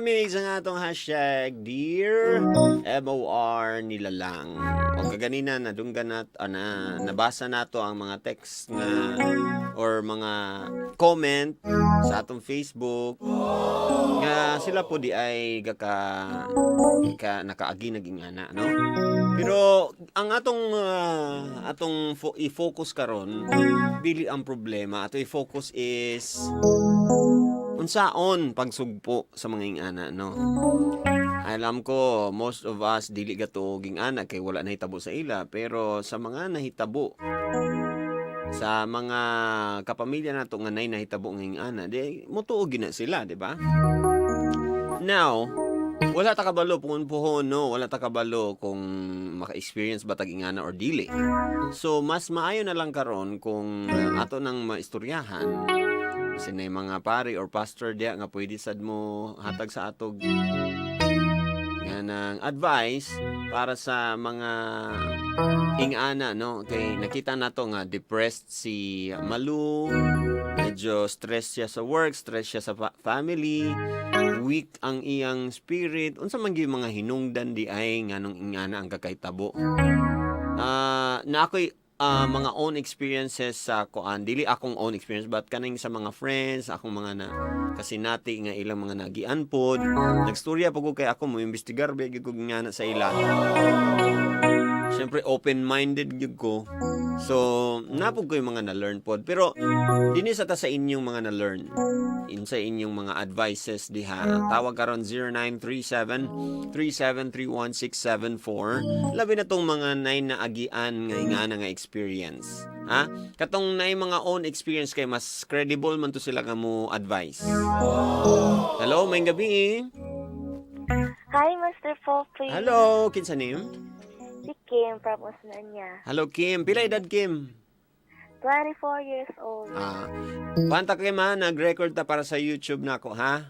Mix ang atong hashtag Dear MOR Nilalang. O kaganina nadunggan nat ah, na nabasa nato ang mga text nga or mga comment sa atong Facebook nga sila po diay gaka ka nakaagi naging ana, no? Pero ang atong i-focus karon dili ang problema. Ato i-focus is unsaon pagsugpo sa mga ingana, no? Alam ko most of us dili gato ging-ana kay wala nahitabo sa ila, pero sa mga nahitabo sa mga kapamilya nato nga nay nahitabo nga ingana, di motuo gina sila, di ba? Now, wala ta kabalo kung puhon, no? Wala ta kabalo kung maka-experience ba tag ingana or dili. So mas maayo na lang karon kung ato nang maistoryahan kasi na mga pari or pastor diya nga pwede sad mo hatag sa atog nga ng advice para sa mga ingana, no? Kay nakita nato nga depressed si Malu, medyo stress siya sa work, stress siya sa family, weak ang iyang spirit. Unsa man gyud mga hinungdan diay nganong ingana ang kakahitabo? Na ako'y mga own experiences sa kuan, dili akong own experience but kaning sa mga friends, akong mga na kasinati nga ilang mga nagian pod. Nagstorya po ko kay ako mo imbestigar ba gyud ko ngana sa ila. Siyempre open-minded gyud ko. So, napog ko yung mga na-learn pod. Pero dinhi sa ta sa inyong mga na-learn. In sa inyong mga advices diha. Tawag karon 0937 3731674. Labi na tong mga nay naagian nga ingana nga experience. Ha? Katong nay mga own experience kay mas credible man to sila nga mo advice. Hello, maayong gabi. Hi, Mr. Poppy. Hello, kinsa name? Si Kim from Osmeña. Hello, Kim. Pila edad, Kim? 24 years old. Ah, panta kay ma, nag-record ta para sa YouTube nako, ha?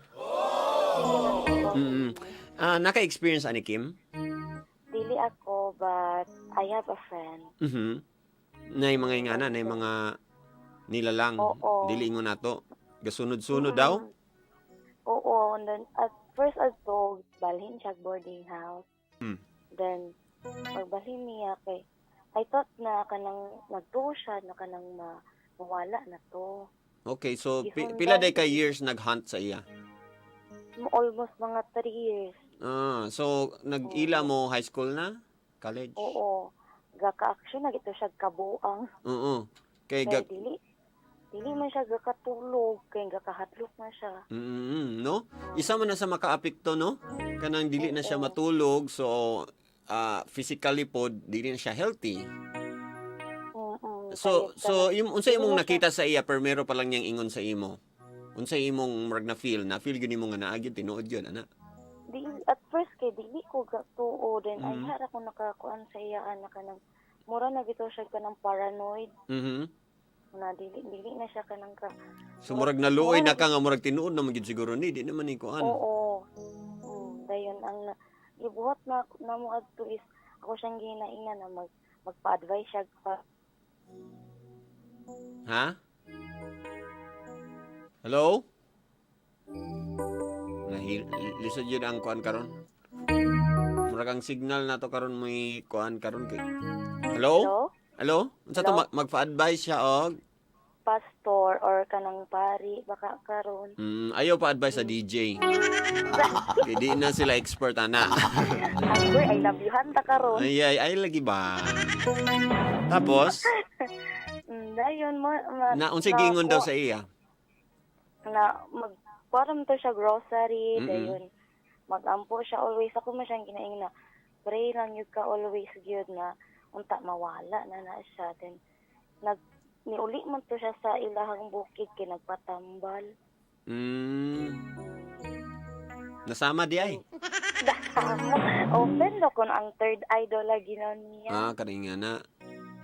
Ah, naka-experience ani, Kim? Dili ako, but I have a friend. Nay mga ingana, nay mga nilalang. Oo. Dili ingon nato. Gasunod-sunod daw. Oo, and then at first adto, balhin siya boarding house. Then, pagbalhin niya kay, I thought na kanang nagtuo siya na kanang mawala na to. Okay, so Gisundan. pila day ka years nag-hunt sa iya? Almost mga 3 years. Ah, so nag-ila mo high school na? College? Oo. Gaka-action na gito siya kabuang. Oo. Kay Kay dili man siya gakatulog kay gakahadlok na siya. No? Isa man na sa makaapekto, no? Kanang dili na siya matulog, so physically pod dili na siya healthy. So Kay so yung unsa dili imong na siya- nakita sa iya permero pa lang niyang ingon sa imo? Unsa imong murag na feel gyud nimo nga naa gyud tinuod yun ana? Di at first kay dili ko gatuo, then ay hara ko nakakuan sa iya ana kanang mura na bitaw siya kanang paranoid na dili na siya kanang ka So murag naluoy na ka nga murag tinuod na man gyud siguro ni, di naman ni kuan. Oo. Dayon ang gibuhat na namo adto is ako siyang ginaingnan na magpa-advise siya pa. Ha? Hello? Nahil lisod yun ang kuan karon. Murag ang signal nato karon may kuan karon kay. Hello? Hello? Hello? Unsa to Hello? Magpa-advise siya og Pastor or kanang pari baka karon. Ayaw pa advise sa DJ. Kay di na sila expert ana. Anggoy, I love you hanta karon. Ay ay ay lagi ba. Tapos Dayon mo na unsay giingon daw sa iya? Na mag kuha to siya grocery, dayon magampo siya always. Ako man siyang ginaing na pray lang yun ka always gyud na unta mawala na na siya. Then nag niuli man to siya sa ilahang bukid kay nagpatambal. Nasama di ay. Open no kun ang third idol lagi na niya. Ah, kaning nga na.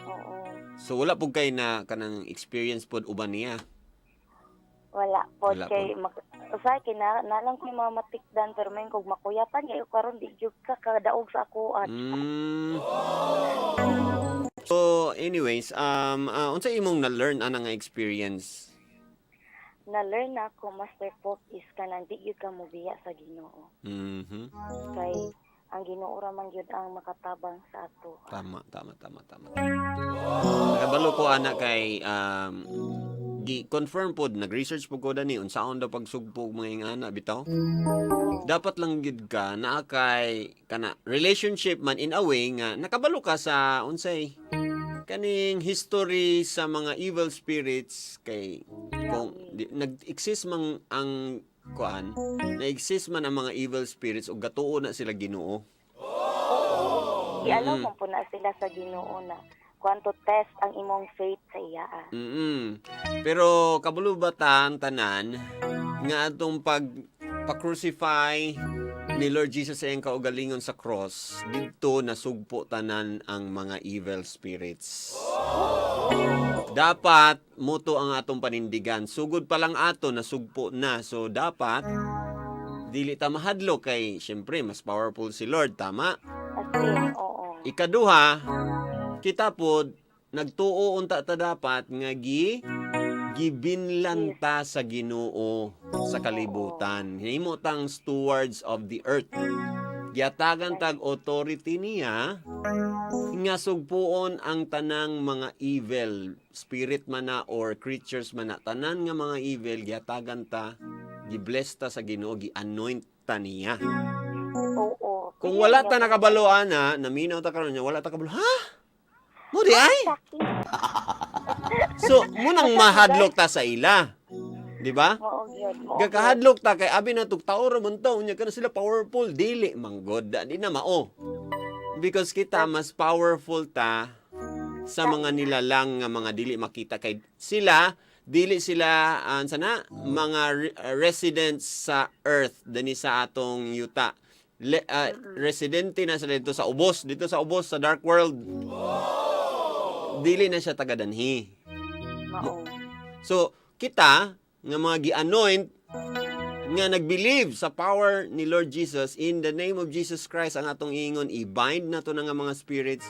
Oo. So wala pud kay na kanang experience pod uban niya? Wala pod. Wala. Kay usahay kay na nalang ko yung mga matikdan, pero may kog makuyapan kayo karon di gyud ka kadaog sa ako at So anyways, unsa imong na-learn ana nga experience? Na-learn na ako, Master Pop, is kanang di gyud ka mobiya sa Ginoo. Kay ang Ginoo ra man gyud ang makatabang sa ato. Tama. Nakabalo ko ana kay gi confirm pod, nag-research po ko dani unsaon daw pagsugpo og mga ingana bitaw. Dapat lang gid ka naa kay kana relationship man in a way nga nakabalo ka sa unsay kaning history sa mga evil spirits, kay kung nag-exist man ang kuan, na-exist man ang mga evil spirits ug gatuo na sila Ginoo. I-allow man po na sila sa Ginoo na kuan, to test ang imong faith sa iya. Pero kabalo ba ta ang tanan nga atong pag pa-crucify ni Lord Jesus sa iyang kaugalingon sa cross, didto nasugpo tanan ang mga evil spirits? Dapat muto ang atong panindigan. Sugod pa lang ato, nasugpo na. So dapat dili ta mahadlok kay syempre mas powerful si Lord, tama? As in, oo. Ikaduha, kita pod nagtuo unta ta dapat nga gibinlan ta sa Ginoo sa kalibutan. Himo tang stewards of the earth. Giatagan tag authority niya nga sugpuon ang tanang mga evil spirit man na or creatures man na, tanan nga mga evil giatagan ta, gibless ta sa Ginoo, gi-anoint ta niya. Kung wala ta nakabalo ana, naminaw ta karon niya, wala ta kabalo. Ha? Mo di ay? Shocking. So, munang mahadlok ta sa ila. Di ba? Mao gyud. Mao gyud. Gakahadlok ta kay abi na tug tao ra man ta, unya kana sila powerful, dili manggod, di na mao. Because kita mas powerful ta sa mga nilalang nga mga dili makita kay sila dili sila sana mga residents sa earth dani sa atong yuta. Residente na sila dito sa ubos sa dark world. Dili na siya taga danhi. Mao. So, kita nga mga gi-anoint nga nag-believe sa power ni Lord Jesus, in the name of Jesus Christ ang atong ingon, i-bind nato na nga mga spirits.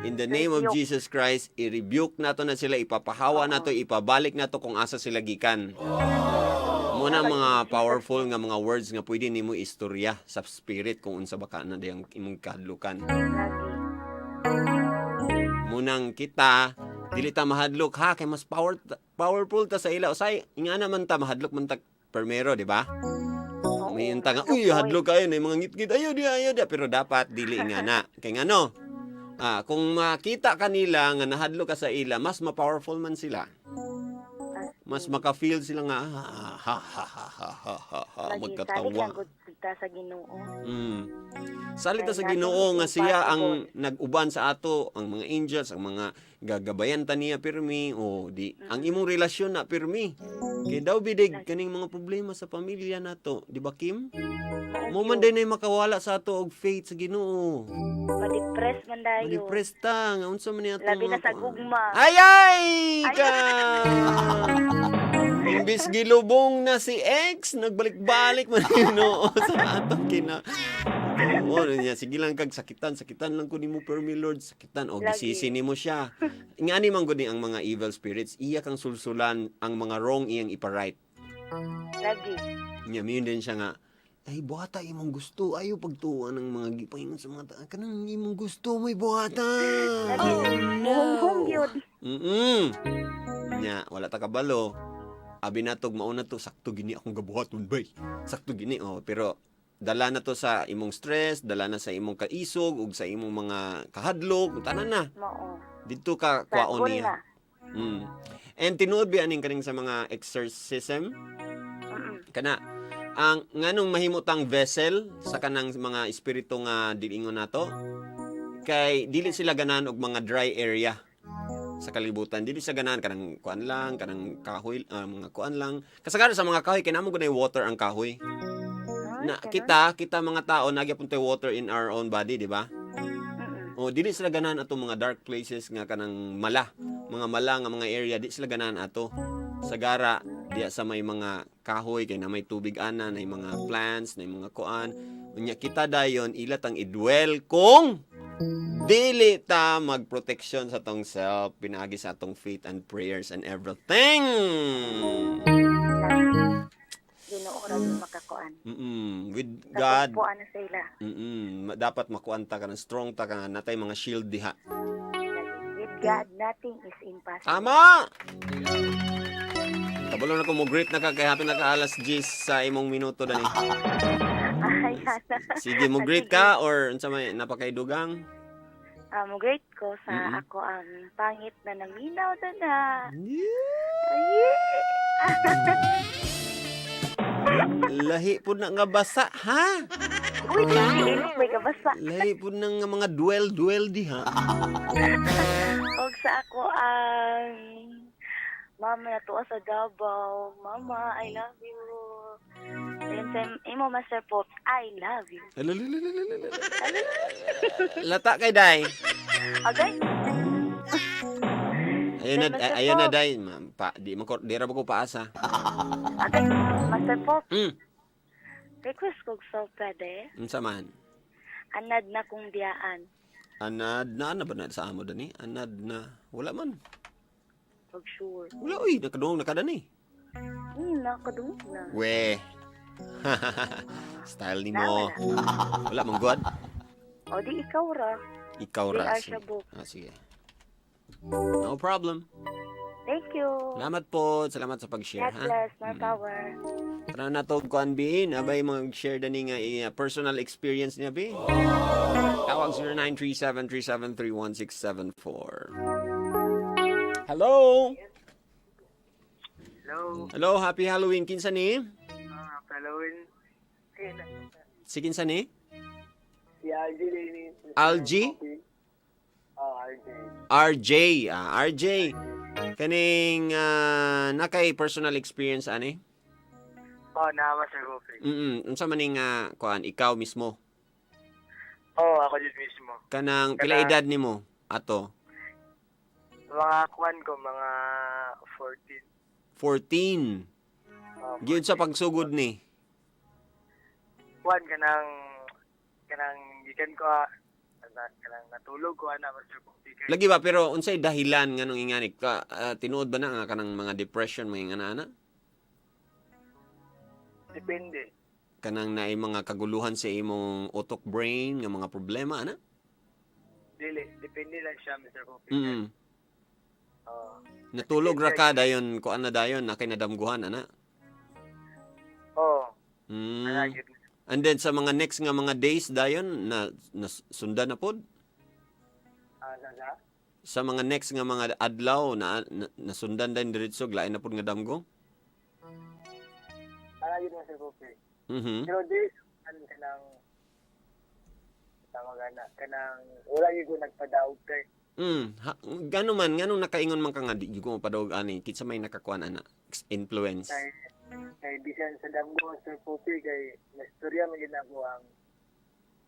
In the name of Rebuke. Jesus Christ, i-rebuke nato na sila, ipapahawa nato, ipabalik nato kung asa sila gikan. Mo na mga powerful nga mga words nga pwede nimo istorya sa spirit kung unsa ba ka na diyang imong kahadlukan. Lagi. Munang kita dili ta mahadlok ha, kay mas powerful ta sa ila. Usay nga naman ta mahadlok man ta permero, di ba? Oo. May unta nga, uy, hadlok kayo na mga ngitngit, ayo di, ayo di, pero dapat dili nga na kay ngano, kung makita kanila nga nahadlok ka sa ila, mas ma-powerful man sila, mas maka-feel sila nga ah, ha ha ha ha ha ha, ha Lagi. Salig magkatawa. Lang gud kita sa Ginoo. Salita sa Kay Ginoo nato nga siya ang impossible. nag-uban sa ato, ang mga angels, ang mga gagabayan ta niya pirmi o di ang imong relasyon na pirmi. Kay daw bidig kaning mga problema sa pamilya nato, di ba, Kim? Mao Mo man gyud. din ay makawala sa ato og faith sa Ginoo. Ma-depress man dayo. Ma-depress ta nga unsa man ni atong Labi na mga sa gugma. Ay ay ka. Imbis gilubong na si ex, nagbalik-balik man Ginoo sa atong kina. Oo, niya, sige lang kag sakitan, sakitan lang ko nimo permi, Lord, sakitan o Lagi. gisisi nimo siya. Ngani man gud ni ang mga evil spirits, iya kang sulsulan ang mga wrong, iyang ipa-right. Lagi. Nya miyon din siya nga, ay buhata imong gusto, ayo pagtuwa ng mga gipaingon sa mga ta, kanang imong gusto mo'y buhata. Lagi. Muhunghong gyud. Nya, wala ta kabalo. Abi natog mauna to, sakto gini akong gabuhaton bay. Sakto gini, oh, pero dala na to sa imong stress, dala na sa imong kaisog ug sa imong mga kahadlok, tanan na. Mao. Didto ka Sa kwaon goal niya. na. And tinuod bi aning kaning sa mga exorcism kana ang nganong mahimo tang vessel sa kanang mga espiritu nga dilingon nato, kay dili sila ganahan og mga dry area sa kalibutan. Dili sila ganahan kanang kuan lang, kanang kahoy, mga kuan lang, kasagaran sa mga kahoy kay namo gunay water ang kahoy. Ay, Na ganun. kita kita mga tao nagyapon tay water in our own body, di ba? O dili sila ganahan ato mga dark places nga kanang mala, mga mala nga mga area, di sila ganahan ato. Sagara diya sa may mga kahoy kay na may tubig ana, na mga plants, na mga kuan. Unya kita dayon ila tang idwell kung dili ta magproteksyon sa tong self pinaagi sa atong faith and prayers and everything. Ginoo ra gyud makakuan. With God, Katugpuan na sa ila. Dapat makuan ta ka ng strong ta ka natay mga shield diha. With God, nothing is impossible. Tama! Kabalo na ko mo greet na ka kay hapit na ka alas 10 sa imong minuto dani. Ay, ana. Sige, mo greet ka or unsa may napakaidugang? Mo greet ko sa ako ang pangit na naminaw na na. Yeah. Lahi pud na nga basa, ha? Uy, di may kabasa. Lahi pud na nga mga duel-duel diha. Og sa ako ang mama na tuwa sa Davao. Mama, I love you. Then sa imo, Master Pops, I love you. Lalalalalalala. Lata kay day. Okay? Ayun na, Then, Master ayun na Pops. day. Ma, pa, di man ko, di ra ba ko paasa. Okay, Master Pops, request kog so pwede. Unsa man? "Anad na kong biyaan." Anad na ana ba na sa amo dani? Anad na. Wala man. Pag sure. Wala uy, nakadungog na ka dani. Nakadungog na. We. Style ni mo. Wala man god. O di ikaw ra. Ikaw ra. JR Sige. Shabok. Ah, sige. No problem. Thank you. Salamat po. Salamat sa pag-share, God ha? bless. More power. Tara na to, kuan bi, nabay mag-share dani nga personal experience niya bi. Tawag 0937-373-1674. Hello? Hello. Hello, happy Halloween. Kinsa ni? Ah, Halloween. Si kinsa ni? Si RJ din. Algie? Oh, RJ. RJ. Ah, RJ. Kaning nakay personal experience ani? Oh, naama sa Gopi. Unsa man ning kuan ikaw mismo? Oh, ako din mismo. Kanang pila edad nimo ato? Mga kuan ko, mga 14. 14. Oh, Gyud sa pagsugod ni. Kuan kanang gikan ko ah, kanang natulog ko ana, Master Popi. Kay Lagi ba, pero unsay dahilan nganong ingani ka tinuod ba na nga kanang mga depression mga ingana ana? Depende. Kanang naay mga kaguluhan sa imong utok brain nga mga problema ana? Dili, depende lang siya, Mr. Popi. Oh. Natulog ra ka dayon kuan na dayon na kay nadamguhan ana. Oh, ana gyud. And then sa mga next nga mga days dayon na sundan na pod Ah, sa sa? Sa mga next nga mga adlaw na nasundan dayon diretso lain na pod nga damgo. Ana gyud, Mr. Popi. Pero di an kanang tawag ana kanang wala gyud ko nagpadaog kay Ha, gano man nganong nakaingon man ka nga di gyud ko mapadawag ani, kinsa may nakakuan ana influence? Kay bisan sa damgo, Sir Popi, kay nastorya man gyud ako ang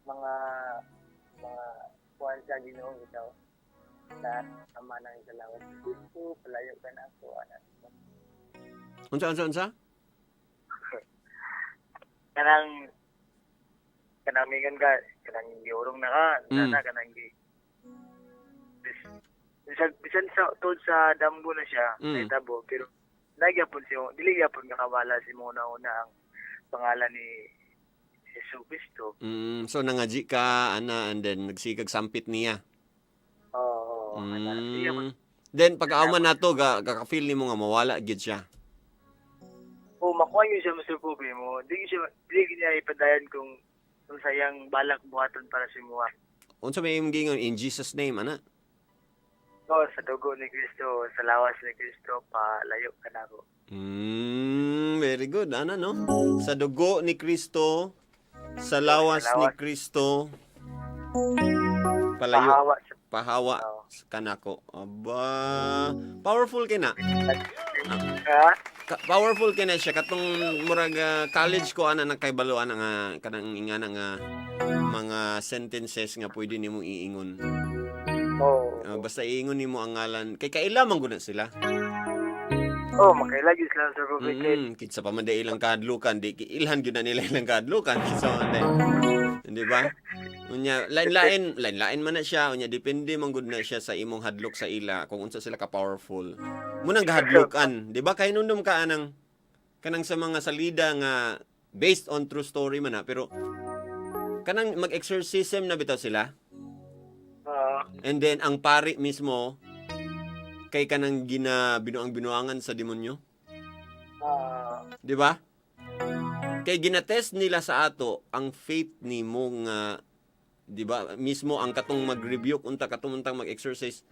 mga kuan sa Ginoo bitaw sa ama ng salawas Kristo palayo ka na ako ana. Unsa, unsa, unsa? Kanang mingon ka kanang giurong na ka na kanang gi bisan sa tuod sa damgo na siya nahitabo, pero nagyapon siya dili gyapon kakawala si mo una ang pangalan ni Jesu Cristo. So nangaji ka ana and then nagsigag sampit niya. Oo, ana. Sige. Then pag-auman nato ga ka-feel nimo nga mawala gid siya. Oh, makuha yun siya, Mr. Pope mo. Di siya, di niya ipadayon kung sayang balak buhaton para sa imuha. Unsa may imong giingon, "In Jesus' name," ana? Oh, sa dugo ni Kristo, sa lawas ni Kristo, palayo ka na ako. Very good ana, no? Sa dugo ni Kristo, sa lawas Sa ni lawas. Kristo, palayo Pahawa sa pahawa Oo. kanako. Aba, powerful kay na. Ha? Powerful kay na siya katong murag college ko ana nakaibalo ana nga kanang ingana nga mga sentences nga pwede nimo iingon. Oo. Basta iingon nimo ang ngalan kay kaila man gud na sila. Oh, makaila gyud sila, Sir Pope. Kay Kinsa pa man day ilang kahadlukan, di ilhan gyud na nila ilang kahadlukan kinsa man day. Di ba? Unya lain-lain, lain-lain man na siya, unya depende man gud na siya sa imong hadlok sa ila kung unsa sila ka powerful. Munang gahadlukan, di ba? Kay nundom ka anang Kanang sa mga salida nga based on true story man na, pero kanang mag-exorcism na bitaw sila. And then ang pari mismo kay kanang gina binuang-binuangan sa demonyo, di ba? Kay ginatest nila sa ato ang faith nimo nga, di ba, mismo ang katong mag-rebuke unta, katong untang mag-exorcise,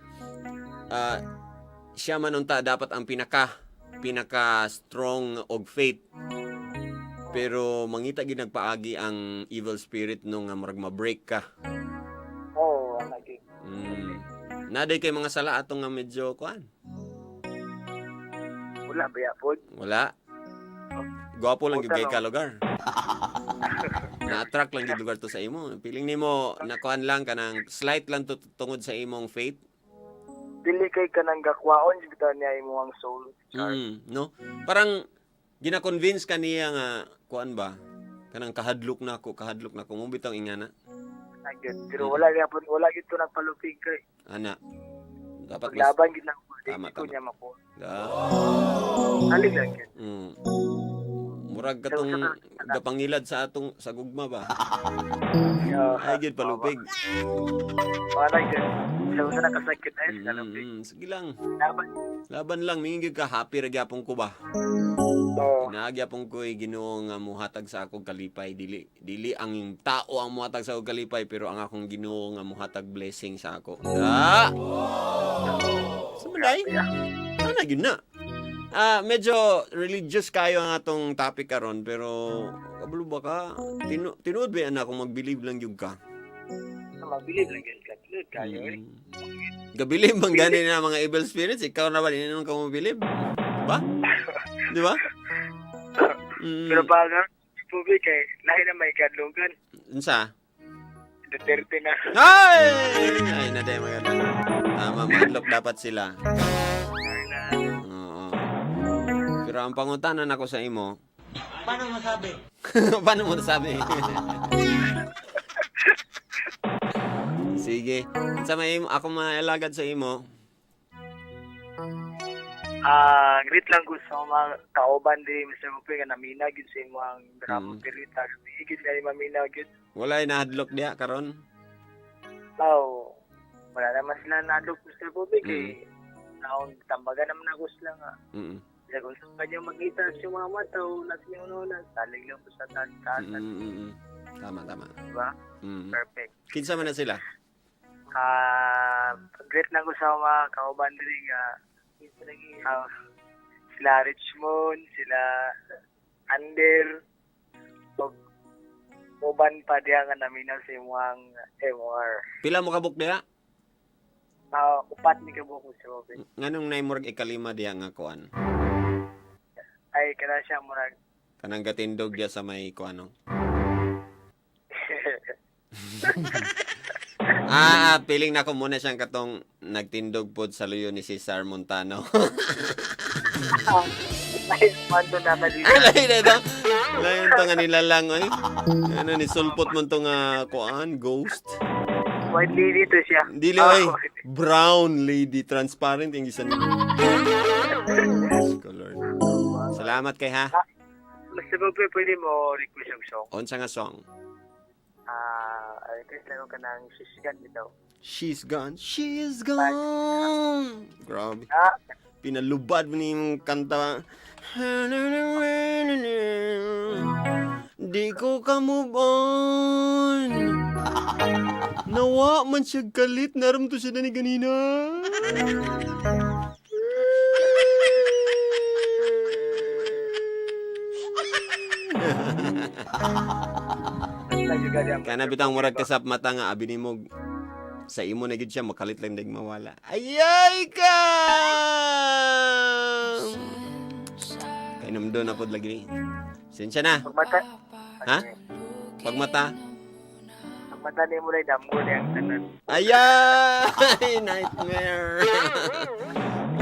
siya man unta dapat ang pinaka pinaka strong og faith, pero mangita gid nagpaagi ang evil spirit no nga murag ma-break ka. Oo, oh, lagi. Naday kay mga sala ato nga medyo kuan? Wala ba ya pod? Wala. Gwapo lang gyud Puta, kay no. ka lugar. Na-attract lang gyud lugar to sa imo. Piling nimo nakuan lang kanang slight lang to tungod sa imong faith. Dili kay kanang gakwaon bitaw niya imong soul. Char. No? Parang gina-convince ka niya nga kuan ba? Kanang kahadlok na ako, kahadlok na ako mo bitong ingana. Agad. Pero wala gyapon, wala gyud to nagpalupig kay. Ana. Dapat mas Paglaban gyud lang ko. Tama, Dili ko tama. niya makuha. Da. Halig lang gyud. Murag katong gapangilad sa atong sa gugma ba? Ay gyud palupig. Wala gyud. Sa usa nakasakit ay sa lupig. Sige lang. Laban. Laban lang, mingin gyud ka, happy ra gyapon ko ba? Oo. Naagyapon ko Ginoo nga muhatag sa akong kalipay, dili dili ang tao ang muhatag sa akong kalipay, pero ang akong Ginoo nga muhatag blessing sa ako. Ah! Sa man Ana gyud na. Medyo religious kayo ang atong topic karon, pero kabalo ba ka? Tinuod ba ana kung mag-believe lang gyud ka? Mabilib lang gyud ka. Tinuod kayo eh. Gabilib bang gani na mga evil spirits? Ikaw na ba din ka mo believe? Ba? Di ba? Pero baga public kay lahi na may kadlugan. Unsa? Duterte na. Ay! Ay, na tayo maganda. Tama, madlok dapat sila. Oo. Pero ang pangutanan ako sa imo, Paano masabi? paano mo nasabi? Sige. Sa may imo, ako maalagad sa imo. Greet lang ko sa mga kauban di Mr. Mupi nga namina gyud sa imong drama pirita. Higit kay mamina gyud. Walay nahadlok diya karon. Aw, wala naman sila nadok Mr. Mupi kay naon tambagan naman ako sila nga. Kaya kung sa kanya makita sa mga mata o nasa yung una, salig lang po sa taas, Tama, tama. diba? Perfect. Kinsa man na sila? Greet lang ko sa mga kauban diri nga sila Richmond, sila Ander, ug uban pa diha nga naminaw sa imong MR. Pila mo kabuk diha? Upat ni kabuok ko sa Robin. Nganong naay murag ikalima diha nga kuan? Ay kana siya murag Kanang gatindog diha sa may kuan no? Piling nako muna siyang katong nagtindog pod sa luyo ni Cesar Montano. Ay, mando na ka dito. Alay na ito. Layon to nga nilalang oy. Ano ni sulpot mo to nga kuan ghost. White lady to siya. Dili oy. Brown lady, transparent yung gisan. Diyos ko, Lord. Salamat kay ha. Mr. Bobby, pwede mo request yung song. Unsa nga song? Request lang ko kanang sisigan bitaw. She's gone. She's gone. Grabe. Pinalubad mo ni yung kanta. Di ko ka move on. Nawa man siya galit. Naram to siya na ni ganina. Kana bitang murag kasap mata nga abi nimo sa imo na gid siya makalit lang dag mawala. Ayay ka! Kainom doon ako lagi. Sensya na. Pagmata. Ha? Pagmata. Pagmata ni mo na damgo na ang tanan. Ayay! Nightmare!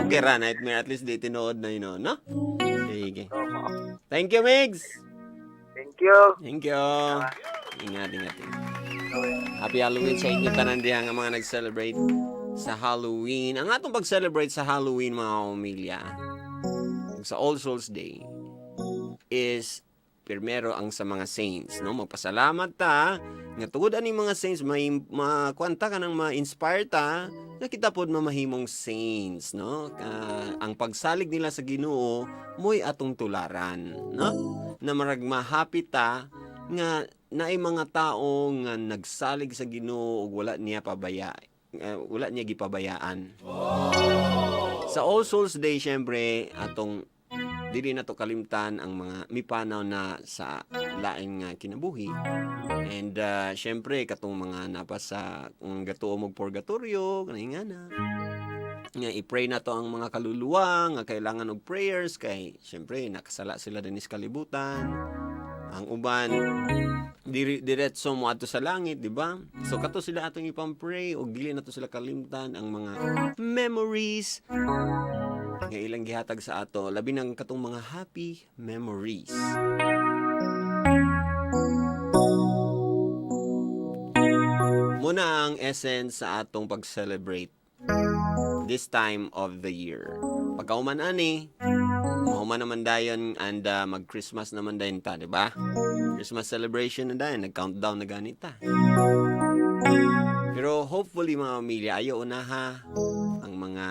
Okay ra, nightmare. At least di tinuod na yun, no? Sige. Thank you, Migs! Thank you. Thank you. Ingat, ingat. Ingat. Happy Halloween sa inyo tanan diha nga mga nag-celebrate sa Halloween. Ang atong pag-celebrate sa Halloween, mga pamilya, sa All Souls Day, is primero ang sa mga saints, no? Magpasalamat ta nga tungod ani mga saints may makuanta ka nang ma-inspire ta nga kita pod mamahimong saints, no? Ang pagsalig nila sa Ginoo mo'y atong tularan, no? Na marag mahappy ta nga naay mga tao nga nagsalig sa Ginoo ug wala niya pabaya, wala niya gipabayaan. Sa All Souls Day, syempre, atong dili na to kalimtan ang mga mipanaw na sa lain nga kinabuhi. And syempre katong mga napasa kung gatuo mo purgatorio, kanang nga na. Nga i-pray na to ang mga kaluluwa nga kailangan og prayers kay syempre nakasala sila dinhi sa kalibutan. Ang uban diretso mo adto sa langit, di ba? So kato sila atong ipang-pray og dili na to sila kalimtan ang mga memories nga ilang gihatag sa ato, labi nang katong mga happy memories. Muna ang essence sa atong pag-celebrate this time of the year. Pagkauman ani, mahuman naman dayon and mag-Christmas naman dayon ta, di ba? Christmas celebration na dayon, nag-countdown na ganita. Pero hopefully, mga pamilya, ayaw unaha ang mga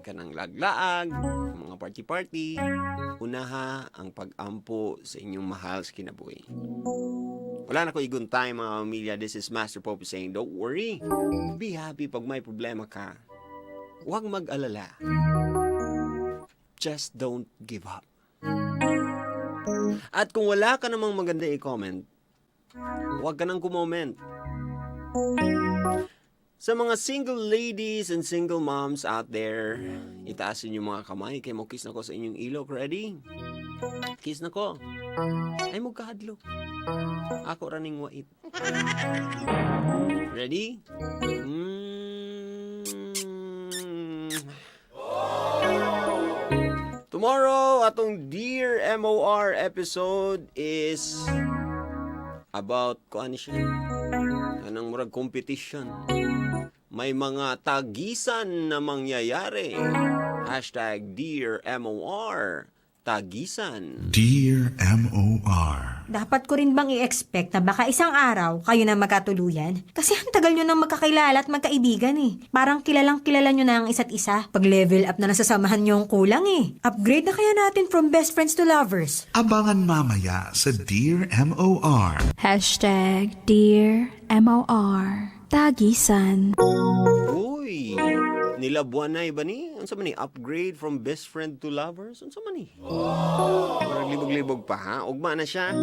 kanang laglaag, ang mga party-party, unaha ang pag-ampo sa inyong mahal sa kinabuhi. Wala na ko igon time, mga pamilya. This is Master Pope saying, don't worry. Be happy pag may problema ka. Huwag mag-alala. Just don't give up. At kung wala ka namang maganda i-comment, huwag ka nang kumoment. Sa mga single ladies and single moms out there, itaas niyo mga kamay kay mo kiss na ko sa inyong ilok. Ready? Kiss na ko. Ay mo kahadlok. Ako raning wait. Ready? Tomorrow, atong Dear MOR episode is about kung ano siya. Anong murag competition. May mga tagisan na mangyayari. #DearMOR. Tagisan. Dear MOR. Dapat ko rin bang i-expect na baka isang araw kayo na magkatuluyan? Kasi ang tagal nyo nang magkakilala at magkaibigan eh. Parang kilalang kilala nyo na ang isa't isa. Pag level up na nasasamahan nyo ang kulang eh. Upgrade na kaya natin from best friends to lovers. Abangan mamaya sa Dear MOR. #DearMOR. Tagisan. Uy, nilabuanay ba ni? Unsa man ni? Upgrade from best friend to lovers? Unsa man ni? Murag libog-libog pa ha? Ugma na siya.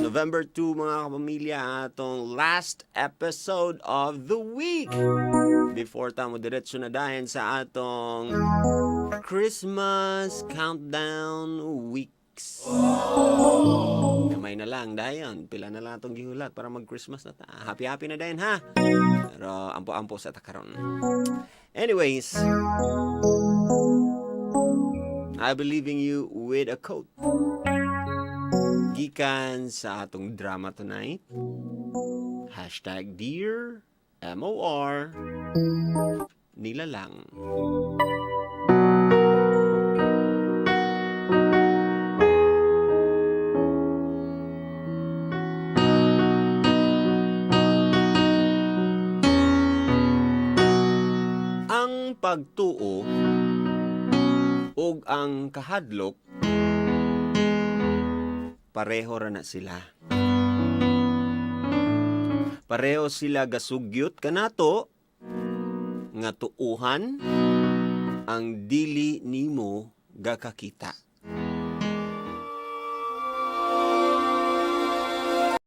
November 2, mga kapamilya, atong last episode of the week. Before ta mo diretso na dahin sa atong Christmas countdown weeks. Kamay na lang dayon. Pila na lang atong gihulat para mag-Christmas na ta. Happy-happy na dayon ha. Pero ampo-ampo sa takaron. Anyways, I'll be leaving you with a quote. Gikan sa atong drama tonight. #DearMOR. Nilalang. Ang pagtuo ug ang kahadlok, pareho ra na sila. Pareho sila gasugyot kanato nga tuuhan ang dili nimo gakakita.